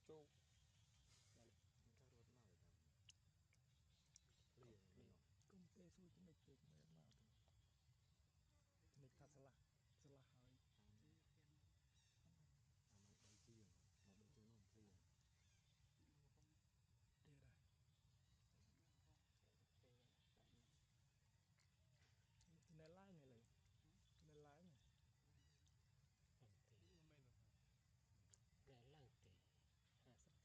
ជោគ ការរត់មកតាមភ្លៀង គុំទេសួរចំណិចពេកមើលមកទៅចំណិចថាស្លាស់ស្លាស់ហើយ តាមតាមមក3ជាងមក3ជាងនោះភ្លៀង ទៀតហើយនៅឡើងនេះលើនៅឡើង ទេតែឡើងទេ50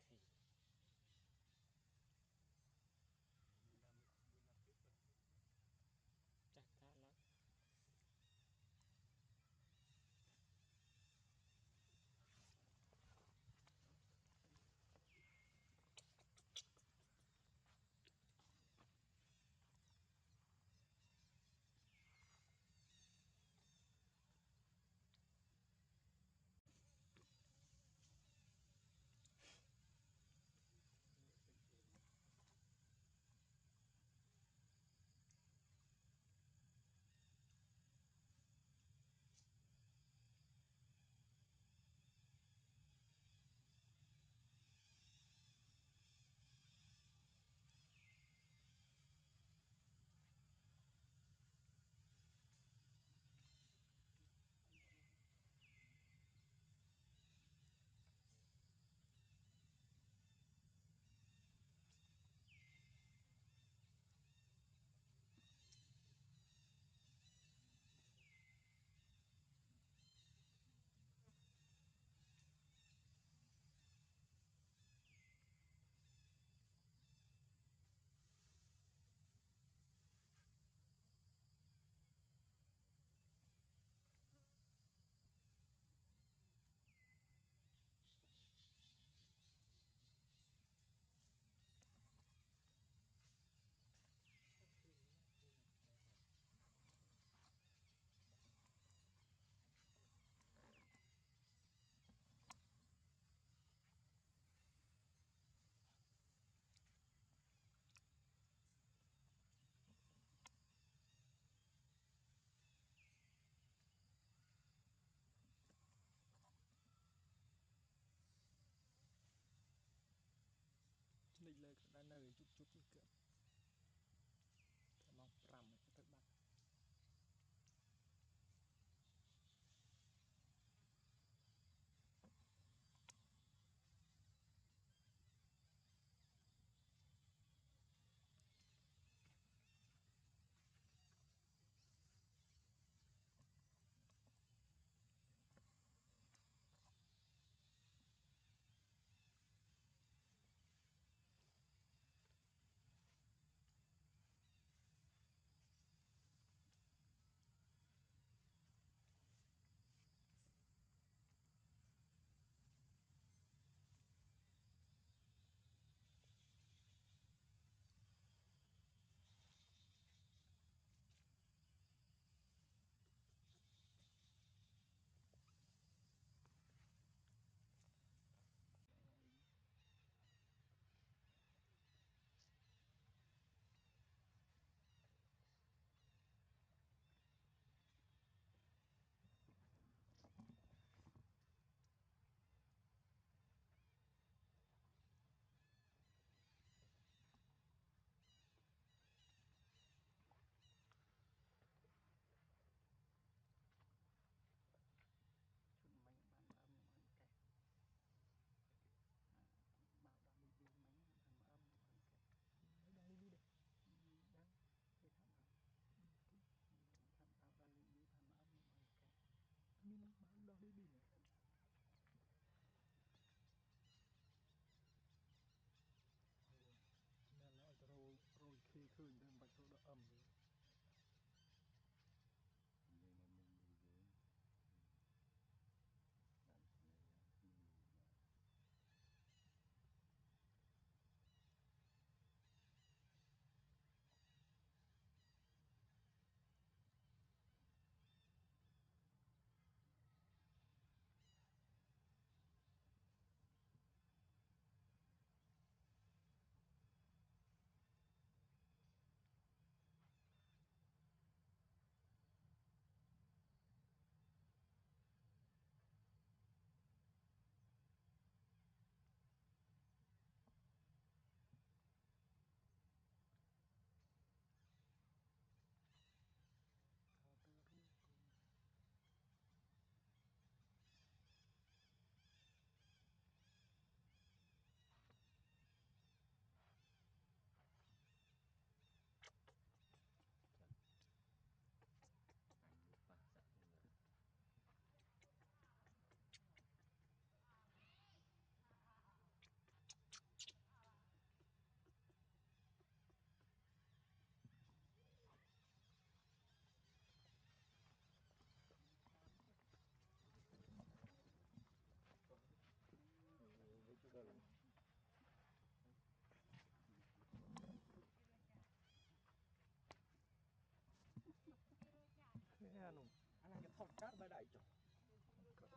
អាណាគេថតកើតបែរដៃចុះ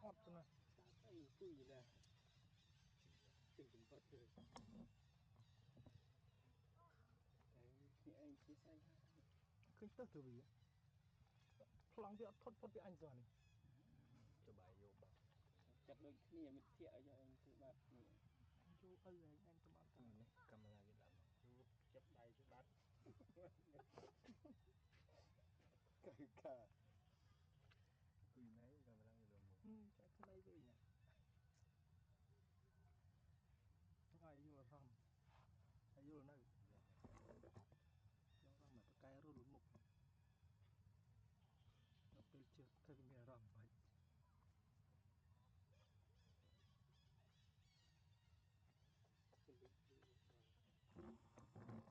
អត់ទៅណា អីអង្គុយណាទិញកំបិតទៅតែគ្នាឯងជាស្អី ឃើញទៅទៅវាប្លង់វាអត់ថត់ផុតពីអញសោះនេះ ចបាយយកបាត់ ចិត្តដូចគ្នាមិត្តភ័ក្តិឲ្យឯងធ្វើបាបគ្នា យកឪឯងឯងទៅបាប ទៅនេះកាមេរ៉ាគេដាក់មក ចាប់ដៃទៅបាត់កៅកា គួយណៃកាមេរ៉ាគេដាក់មក ចាក់ថ្មីវិញណាហើយយល់អារម្មណ៍ហើយយល់នៅយល់អារម្មណ៍មកតកែរត់មុខដល់ពេលជឿទៅមានអារម្មណ៍បាច់ ជឿកាត់ ទីដែរសារណា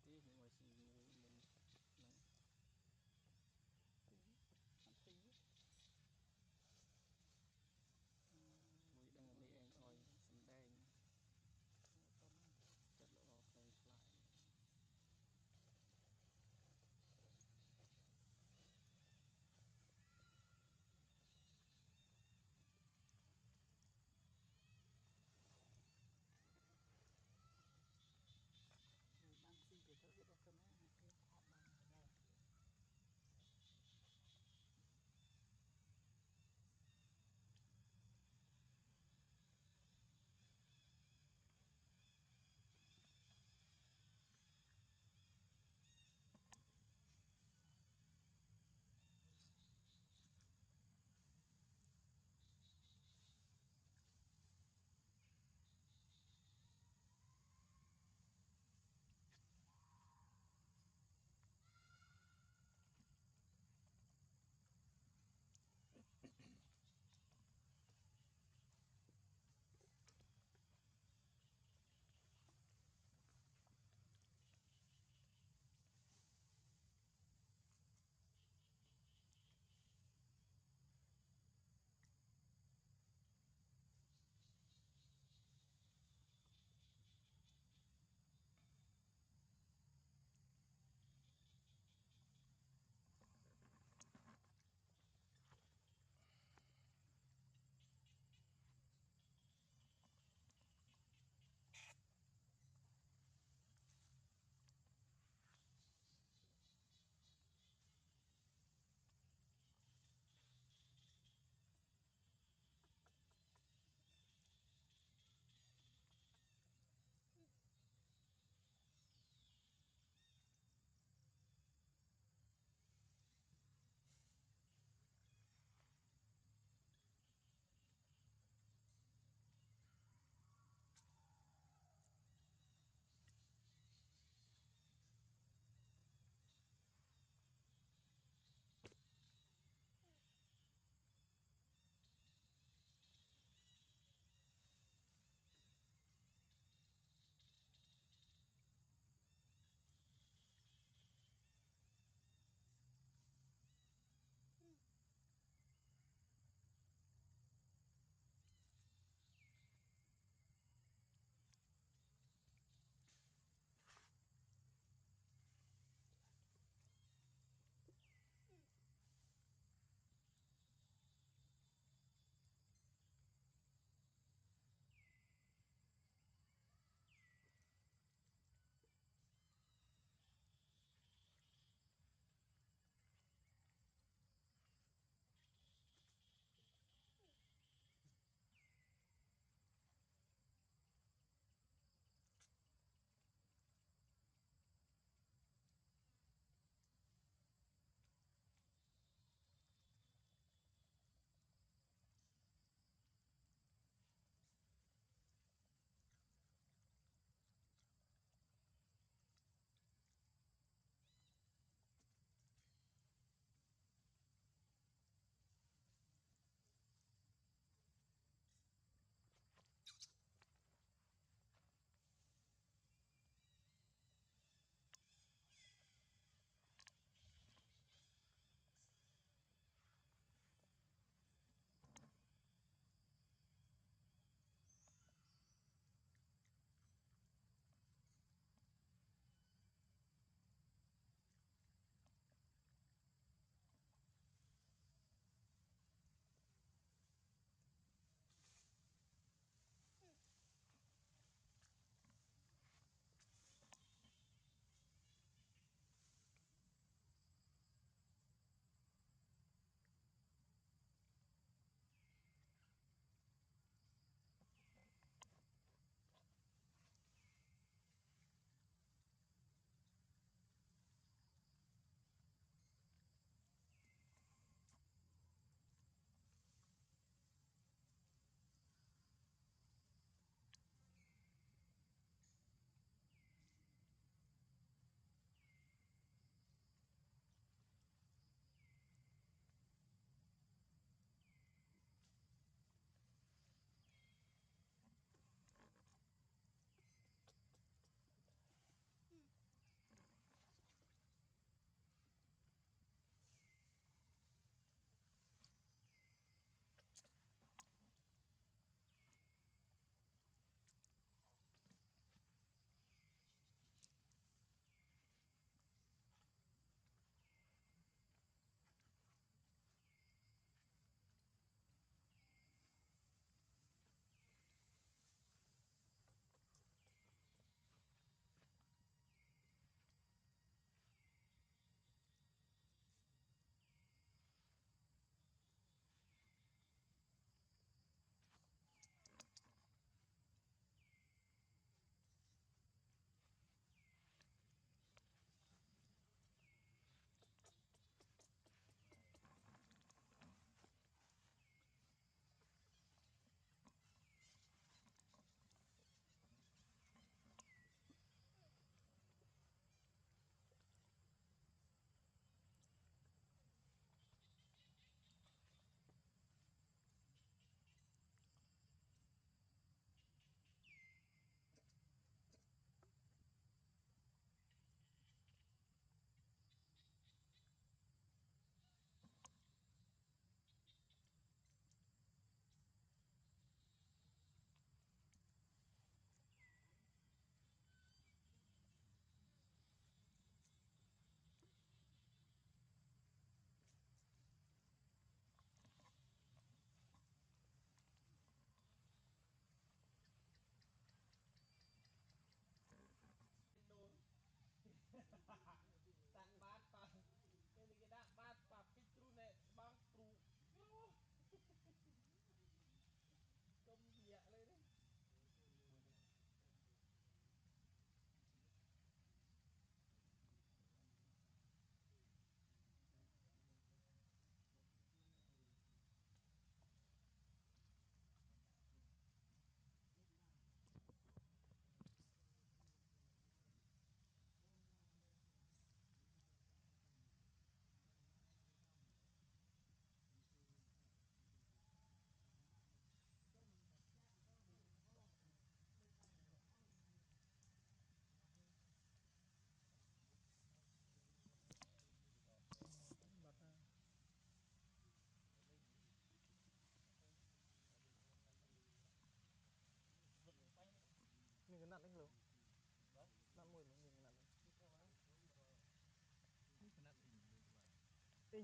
ទីមួយស៊ីមួយមុនហ្នឹងទីអត់ទីមួយដឹងនេះឯងអោយសំដែងចិត្តល្អផ្លេផ្លាយ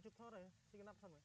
ជប់ថតហើយស៊ីកណាប់សិន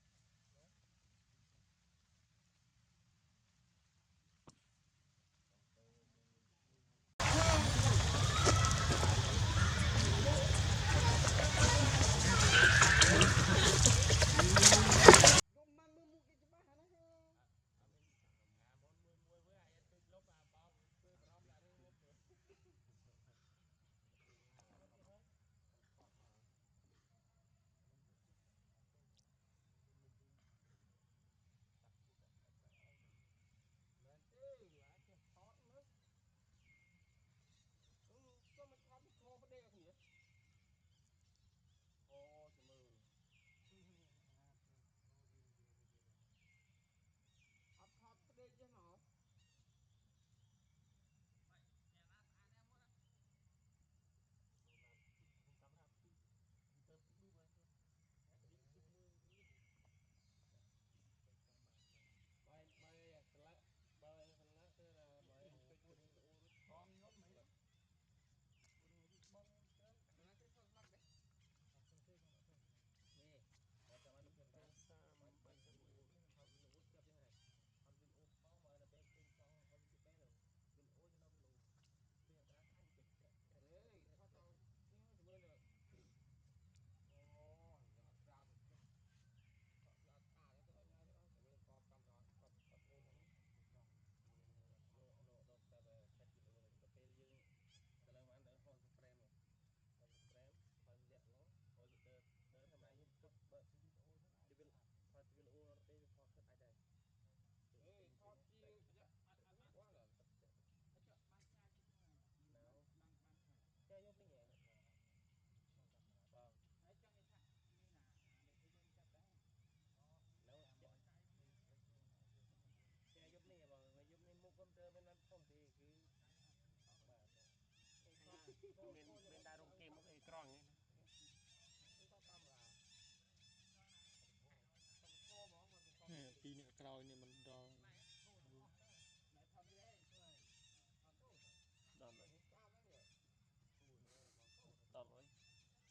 មើល មានដែររកគេមកអេក្រង់ហ្នឹងពីរអ្នកក្រោយនេះមិនដល់ ដល់ហើយដល់ហើយ មកទីថ្ងៃក្រោយបកយើងប្រតិយាន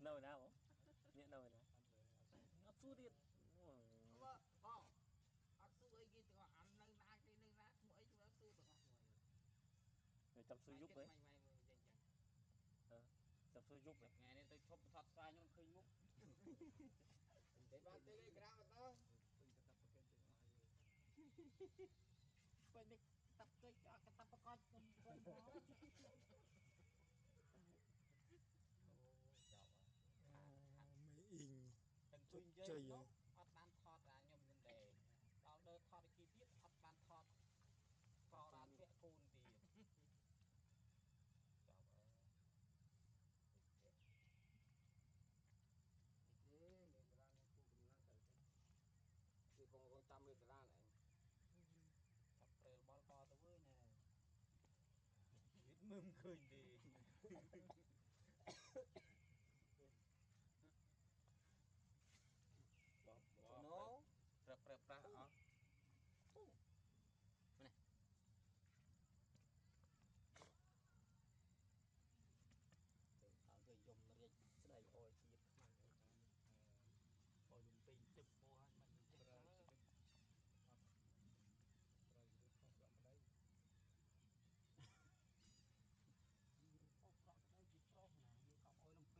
នៅណាបងអ្នកនៅណាអត់សួរទៀត អត់សួរអីគេទាំងអស់អាននៅណាគេនៅណាឈ្មោះអីឈ្មោះសួរទាំងអស់ ចាំសួរយប់ហ៎ចាំសួរយប់ ថ្ងៃនេះទៅឈប់ថតផ្សាយខ្ញុំឃើញមុខទេបានទេក្រាបអត់ពេញនេះតាប់កិច្ចអត់កតាប់បកចខ្ញុំពេញ មេអ៊ីង ជុយជ័យអត់បានថតអាខ្ញុំនឹងដែរដល់ដើថតគេទៀតអត់បានថតករានពាក់កូនទៀត គេកងរងតាមមេតារានឯង ចាប់ព្រែលបលបទៅវើយណែមើលមិនឃើញទេ ណូប្រើប្រើប្រាស់អស់ នេះទៅយំរាជស្ដីអយទៀតខ្មាំងអយលំពេញទឹកពោហើយមិន ប្រើជីវិតអត់ប្រើជីវិតខុសដាក់ម្ដី អូប្រក់ទៅជាប្រុសណាយើងកប់អយលំពេញ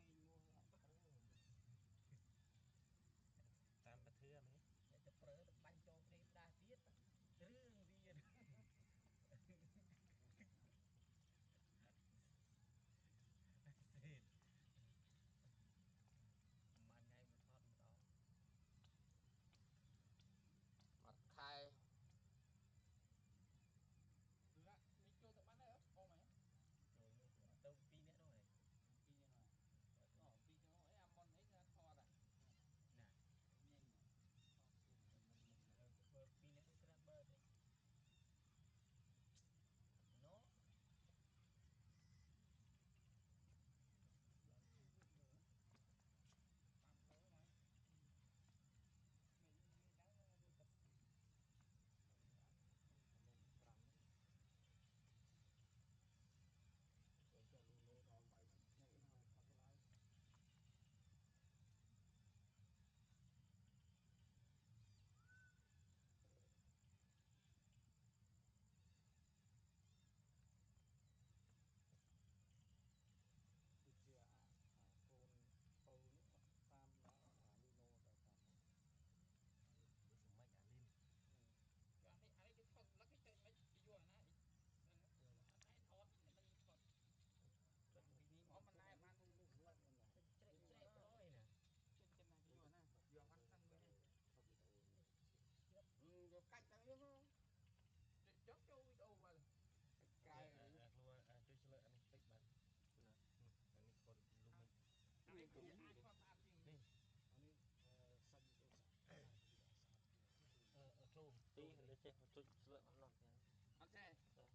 ចេះមកជួយស្លឹកអត់នោះ អត់ចេះ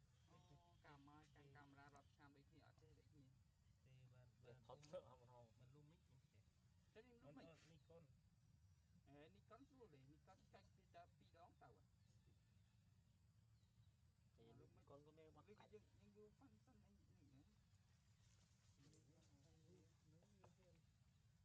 កាមេរ៉ាកាមេរ៉ារាប់ឆ្នាំដូចគ្នាអត់ចេះដូចគ្នា ទេបានបាន ថតស្លឹកអត់មកហង បានលុំមិចខ្ញុំចេះ ចេះលុំមិច នេះកុន អេនេះកុនស្រួលទេនេះកុនចុចពីតពីរដងទៅ កុនក៏មានបាត់ កាច់យើងយើងយូរប៉ាន់សិនអីនេះណា សល់ពីរឬ ពេលណាស្អាតណាចាថតពីខ្លះស្អាតអាចរើសអាទៀតហ្នឹងមក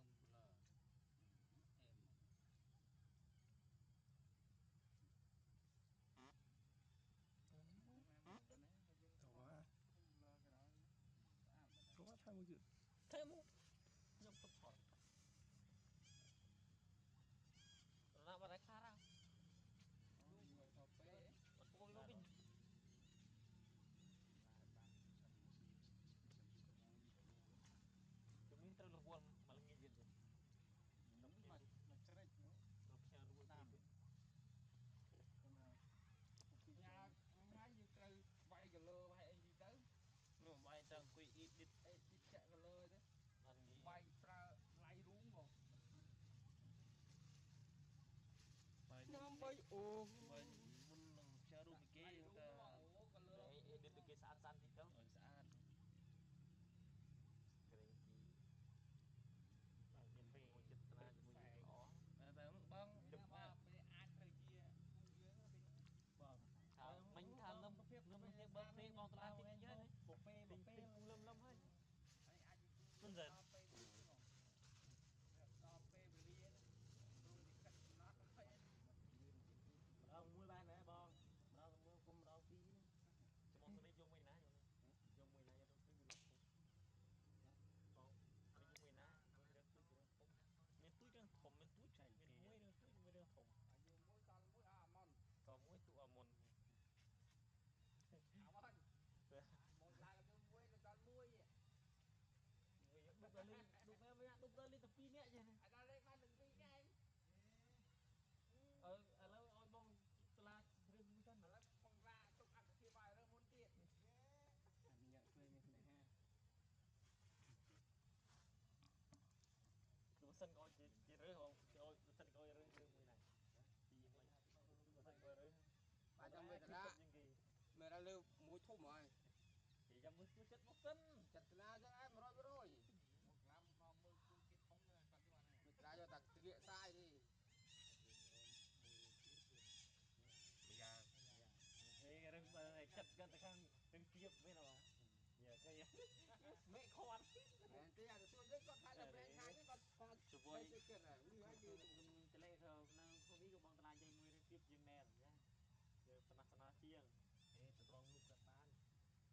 ដាច់ស្មូតដូចក្រោនលំប្លអេម តោះតោះថៃមួយទៀត ថៃមួយខ្ញុំទៅថតរណាបាត់ហើយខ្លះរអត់ពុំលោកវិញជំនាញត្រូវរវល់មកល្ងាចទៀត មកមក មកជ្រិច ទៅផ្ញើរវល់ទៀត ញ៉ាថ្ងៃយើងត្រូវវាយគីឡូវាយអីទៅ នោះវាយទៅអង្គុយអ៊ីឌីត អេឌីតចាក់គីឡូទៅ បាន វាយប្រើឡៃរូងមក ឆ្នាំ3អូ បើមុននឹងផ្ញើរូបពីគេទៅ អូគីឡូ អេឌីតគេស្អាតស្អាតតិចទៅ ឲ្យស្អាត ក្រែងទីបាទមានពេលមួយចិត្តត្រាជាមួយល្អ តែបង បាទពេលអាចត្រូវជាយើងពេល បង ថាមិញថាលឹមលឹមគ្នាបើគ្នាបងត្រាតិចទៀតហើយ បុពេបុពេ លឹមលឹមហើយ ហើយអាច មិនសិន ដល់ពេលដល់ពេលវេលាព្រោះទីកាត់កំណត់ហើយ ម្ដងមួយបានដែរបងម្ដងមួយគុំម្ដងពីរ ច្បងស្រីយកមួយណាយកមួយណាយកទៅពីរបងយកមួយណារឿងទូចរឿងធំមានទូចរឿងធំមានទូចមានមួយរឿងទូចមួយរឿងធំ យកមួយតមួយអាមុន តមួយទូអាមុន អាមុនមុនឡើងទៅមួយទៅដល់មួយ មួយដុបដល់លេខដុបមែនដុបដល់លេខតែ2នាក់ចេះ អាដល់លេខបានទាំងពីរឯង អឺឥឡូវឲ្យបងត្លារឿងមួយសិន ឥឡូវបងឡាទុកអត្ថិបាយរើសមុនទៀត អានេះឃើញមានស្នេហា បើសិនក៏ជារើសបងគេឲ្យបើសិនក៏ឲ្យរើសរឿងមួយណាពីមួយបើសិនក៏រើស បាទចាំមើលតា ជាងគេ មើលដល់លើមួយធំហើយ គេចាំមើលជួយចិត្តមកសិន ចិត្តណាចឹងឯង100% មកក្រាមមកមើលគូគេធំគាត់ទៅអានេះមើលត្រាយកតែត្រៀកសាយទេ ម្យ៉ាង ហេរើសបើចិត្តកាន់តែខាងនឹងទៀបវិញណាបងយ៉ាគេមេខាត់ មែនទេអាទៅសួរយើងគាត់ថាតែប្រេងខាយគាត់គាត់ ជួយ គិតហើយហើយគេ ខ្ញុំចលេទៅនៅក្នុងនេះក៏បងត្លានិយាយមួយរឿងទៀបជាងណែនចាយើងស្នាស្នាជាង អេត្រង់រូបគាត់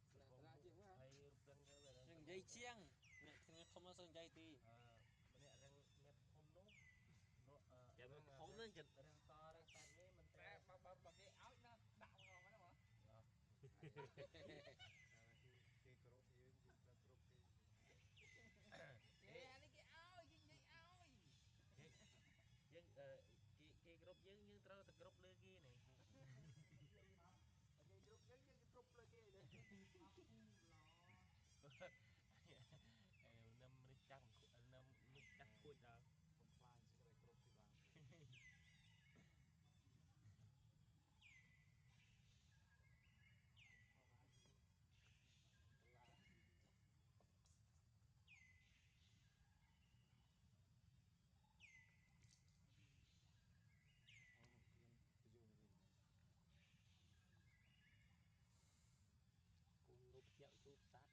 បាន ស្នាជាងណា ហើយរូបរឹងទៅ និយាយជាងអ្នកគ្នាធំអត់សូវនិយាយទី អឺម្នាក់រឹងអ្នកធំនោះនោះអឺ ចាំធំនឹងចិត្ត រឹងតរឹងសាច់នេះមិន តែបើបើបើគេឲ្យណាដាក់មកហ្នឹងបង គេគោរពយើងយើងត្រូវគោរពគេ គេអានេះគេឲ្យគេនិយាយឲ្យ យើងគេគេគោរពយើងយើងត្រូវតែគោរពលើគេនេះ គេគោរពយើងយើងគោរពលើគេទេ អេនឹមនេះចាស់នឹមនេះចាស់ខួចដល់ បំផ្លាញសេចក្តីគោរពគេបាន គុំលុបជាក់ទូសាត់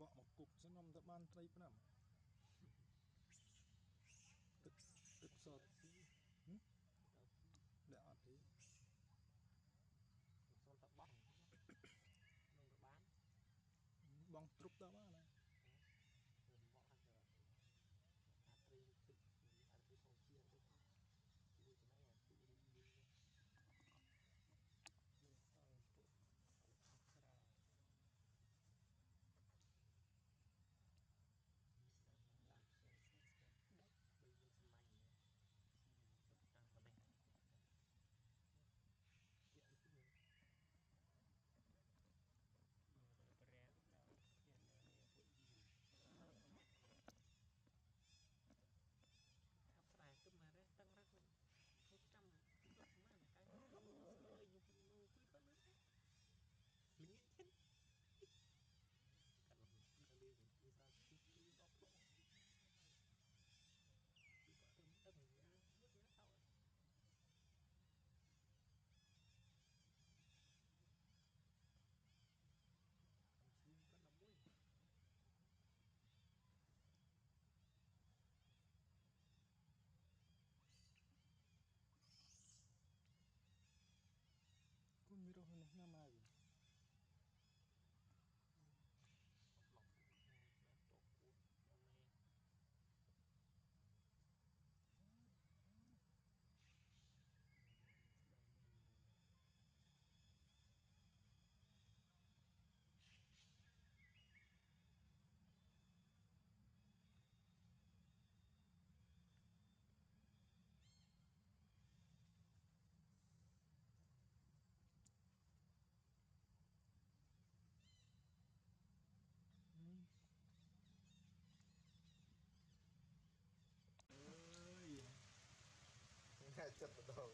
បក់មកគុកសនំទៅបានត្រី5ទឹកទឹកសតដែលអត់ទេ សុំតបោះនឹងទៅបាន បងទ្រុបទៅបានណា បោះអាត្រីទឹកអាត្រីធម្មជាតិទៅជួយចំណែកអាទូរីនេះ មានសល់ពួកស្រា បីយើងសាមញ្ញតាមប្រទេស ជាទីនេះ ព្រះដល់ជាពួកយីថាស្រែទុំមករះតឹងរឹកធ្វើចាំទុកស្មានកាយខ្ញុំខ្ញុំអង្គុយទៅលើលៀងឈិន កាត់ទៅលេងពីសាទីទីដល់ផ្លុកពីក៏ទៅដឹងយត់ណាថោស្លៀងគាត់11 គុណមានរស់នេះណាមកវិញ ឡប់តកគួតដល់ណែ អើយណាចិត្តម្ដង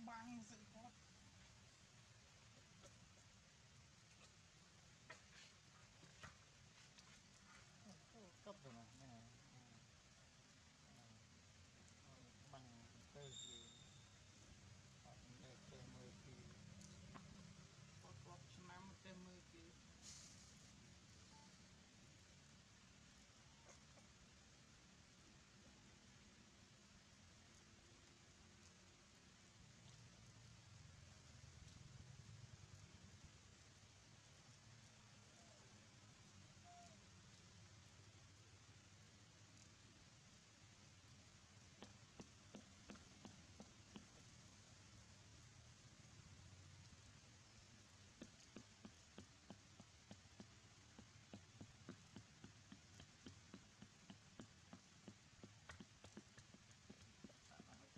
បាំងសិគាត់ កប់ទៅណាហ្នឹងបាំងទៅគេអត់ចេះមើលគេ គាត់រាប់ឆ្នាំចេះមើលគេ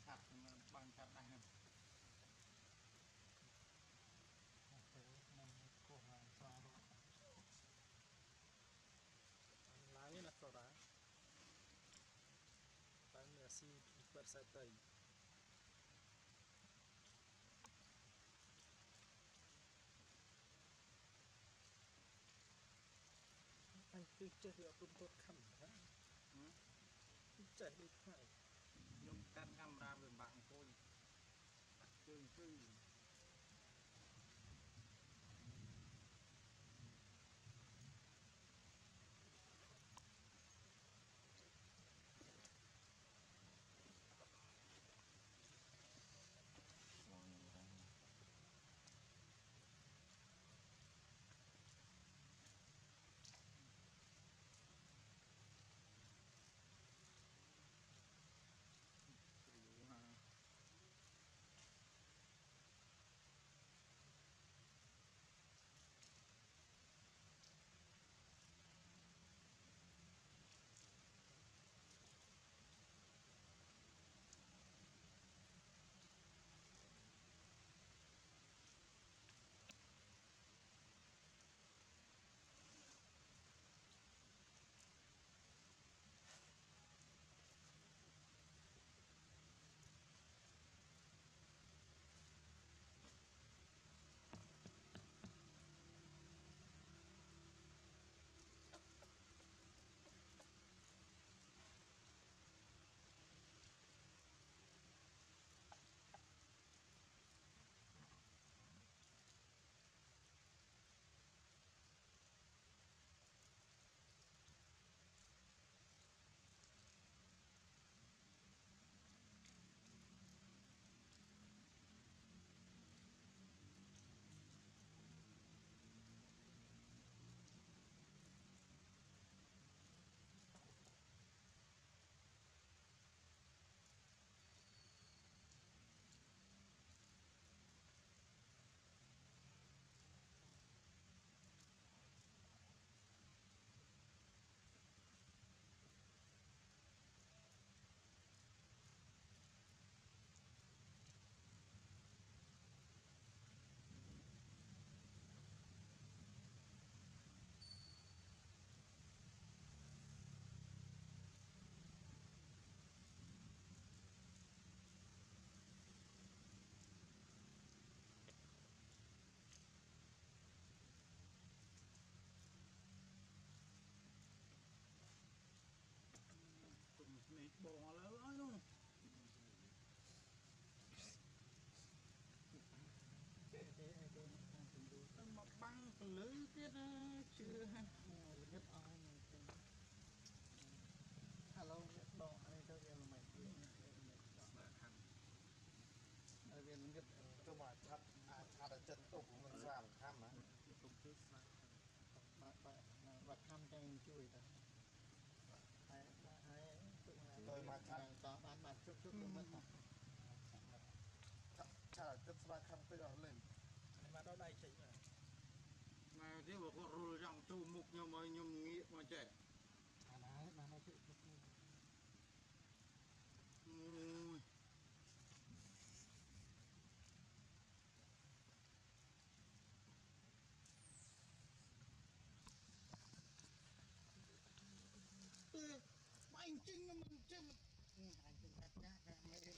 ឆាប់បាំងចាប់ដែរហ្នឹង នឹងគោះឡើងស្វារត់ ឡើងណាក៏ដែរឡើងមានស៊ីបាត់សែតៃអញគឺចេះវាអត់ទុំទត់ខំណាចេះដូចខ្មែរ ខ្ញុំកាន់កាមេរ៉ាវាបាក់អង្គុយជើងគឺ នេះបងឥឡូវអើយនោះ គេគេគេខាងជំនួ ទៅមកបាំងពលឺទៀតណាជឿហា ល្ងឹតអស់ហ្នឹងចឹងឥឡូវវាដកនេះទៅវាល្មិចវា បាទខាង ហើយវាល្ងឹត ទៅមកឆាត់អាឆាត់ឲ្យចិត្តទុកមិនស្រាមខំណា ទុំគឺស្រា បាទបាទបាទខំតែជួយតាហើយហើយទុក ទៅមកឆាត់ តបានបានជុកជុកទៅមិនតា ឆាត់ឲ្យចិត្តស្រាខំពេកអស់លេង មកដល់ដៃចេញបាទ ណែទៀតបើគាត់រុលចង់ចូលមុខខ្ញុំឲ្យខ្ញុំងាកមកចេះ អាណាបានហើយជុកជុក អូយ បាញ់ចេញមិនចេញ អញជុកកាត់កាត់មេ អ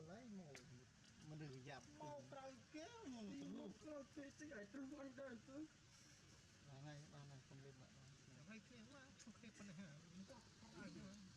ហើយមកមនុស្សយ៉ាប់ មកក្រោយគេមក មកក្រោយគេតិចឲ្យទ្រុងអញដែរទៅ បានហើយបានហើយកុំលេបបាក់បាន ហើយគ្នាមកឈុះគ្នាប៉ុណ្ណេះមិនទៅឲ្យ